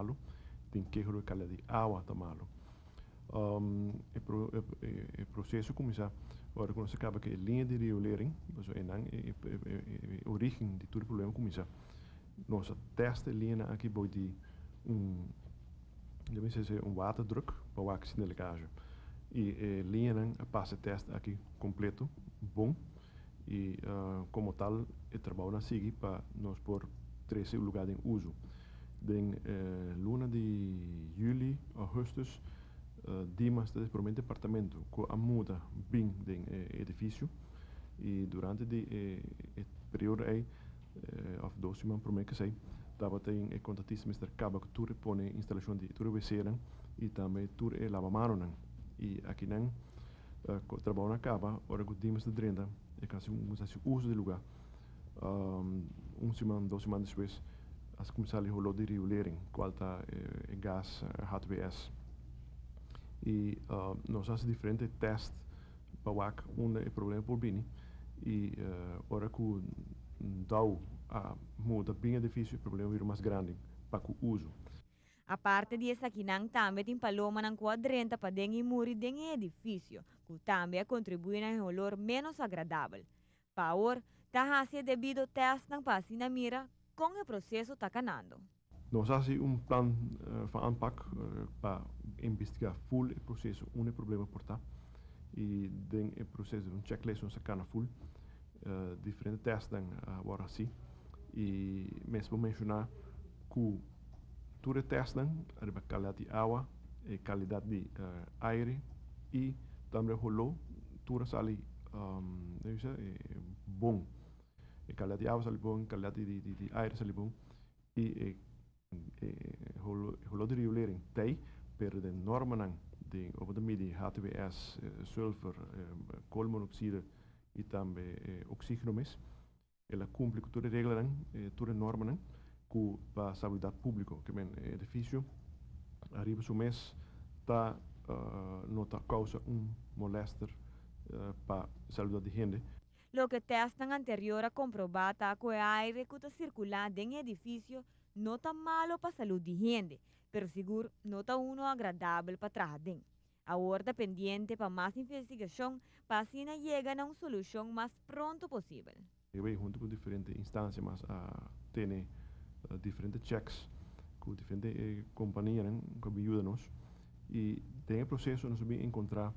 malu, tin keho ku e kalidat di awa ta malu. E proseso kuminsá ora ku nos a kaba ku e liña di riolering, pasobra einan e origen di tur e problema kuminsá. Nos a tèst e liñanan aki bou di un, un waterdruk pa wak si tin lekage. I e liñanan a pasa e tèst aki kompleto bon i komo tal e trabounan a sigui pa nos por trese e lugá den uso. Den luna di juli, augustus, Dimas ta e promé departamento ku a muda bin den e edifisio i durante di e periodo ei, òf dos siman promé ku esei, tabatin e kontratista mester kaba ku tur e pone instalashon di tur e wc-nan i tambe tur e labamanonan. I akinan ku trabounan a kaba, ora ku Dimas ta drenta e kuminsá hasi uso di e lugá. Un siman, dos siman despues a kuminsá sali holó di riolering, kual ta e gas HBS. I nos a hasi diferente tèst pa wak unda e problema por bini i ora ku Dow a muda bin edifisio e problema bira mas grandi pa ku uso. Aparte di esakinan tambe tin palomanan ku a drenta paden i muri den e edifisio, ku tambe a kontribuí na e holor ménos agradabel. Pa awor, ta hasi e debido tèstnan pa asina mira kon e proseso ta kanando. Nos a hasi un plan van aanpak pa investigá ful e proseso unda e problema por ta i den e proseso un checklist nos a kana ful diferente tèstnan a wòrdu hasí i mes por menshoná ku tur e tèstnan ariba kalidat di awa, e kalidat di aire i tambe holó tur a sali bon. E kalidat di awa sali bon, e kalidat di aire sali bon i e holó di riolering tei, pero den normanan den ora bo ta midi HTBS, sulfur, koolmonoxide i tambe oxígeno mes, el a kumpli ku tur e reglanan, tur e normanan ku pa salubridat públiko. Ke men e edifisio ariba su mes ta no ta kousa un molèster pa salubridat di hende. Loke tèstnan anterior a komprobá ta ku e aire ku ta sirkulá den e edifisio no ta malo pa salud di hende, pero sigur no ta uno agradabel pa traha den. Awor ta pendiente pa mas investigashon pa asina yega na un solushon mas pronto posibel. Ey hunto ku diferente instansia mas a tene diferente checks ku diferente kompanianan ku a bin yuda nos i den e proseso nos a bin enkontrá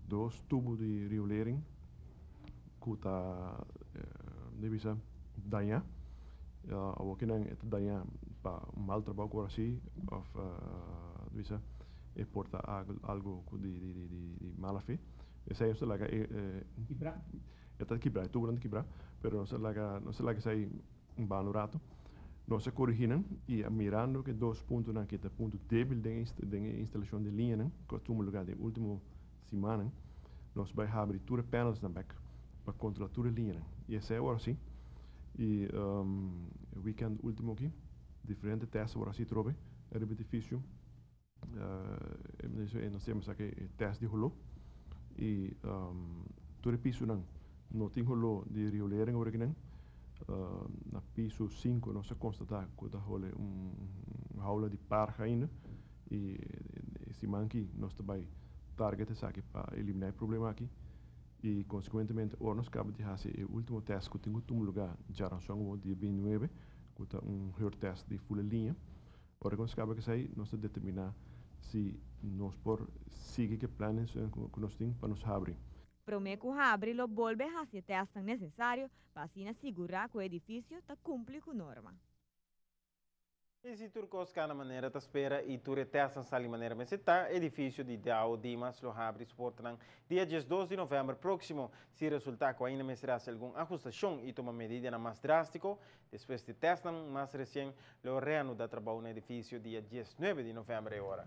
dos tubo di riolering ku ta bisa dañá. Awor kinan e ta dañá pa un mal trabou ku ora hasi òf bisa e por ta algu di mala fe. Esei nos ta laga e E ta kibrá, e tubonan ta kibrá, pero nos a laga, nos a laga esei un banda un rato. Nos a korigí nan i a mirando ku e dos puntonan aki ta punto débil den e den e instalashon di liñanan ku a tuma lugá den e último simannan, nos bai habri tur e panelsnan bèk pa kontrolá tur e liñanan. I esei awor hasi. I e wikènt último aki diferente tèst awor hasi atrobe riba edifisio. Nos ta yama esaki e tèst di holó i tur e pisonan no tin holó di riolering ora kinan. Na piso sinku nos a konstatá ku ta hole un haula di parha ainda i e siman aki nos ta bai target esaki pa eliminá e problema aki i konsekuentemente ora nos kaba di hasi e último tèst ku tin ku tuma lugá djaranson dia bintinuebe ku ta un geurtèst di ful e liña. Ora ku nos kaba ku esei, nos ta determiná si nos por sigui ku e plannan ku nos tin pa nos habri. Promé ku habri lo bolbe hasi e tèstnan nesesario pa asina sigurá ku e edifisio ta kumpli ku norma. I si tur kos kana manera ta spera i tur e tèstnan sali manera mester ta, edifisio di Dow Dimas lo habri su portanan dia 12 di novèmber próksimo. Si resultá ku ainda mester hasi algun ahustashon i tuma medidanan mas drástiko, Despues di testnan mas resien lo reanuda trabou na edifisio dia 19 di november e ora.